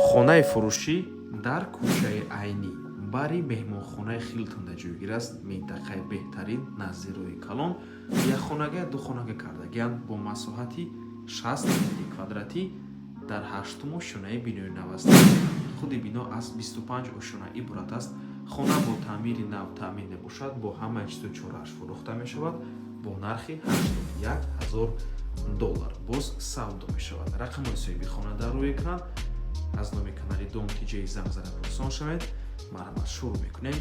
Хонаи фурӯшӣ дар кӯчаи Айнӣ, бари меҳмонхонаи Хилтонда ҷойгир аст. Минтақаи беҳтарин, назди роҳи калон. Якхонага, духонага кардагианд бо масоҳати 60 метри квадратӣ дар ҳаштум ошёнаи бинои нав аст. Худи бино аз 25 ошёна иборат аст. Хона бо таъмири нав таъмин мебошад, бо ҳамаи чизу чорааш фурӯхта мешавад бо нархи 81 ҳазор доллар. Боз савдо мешавад. Рақамҳои соҳиби хона дар рӯи экран. Аз номи канали Дом Тиҷаи занг зада пурсон шавед. Марҳамат, шурӯъ мекунем.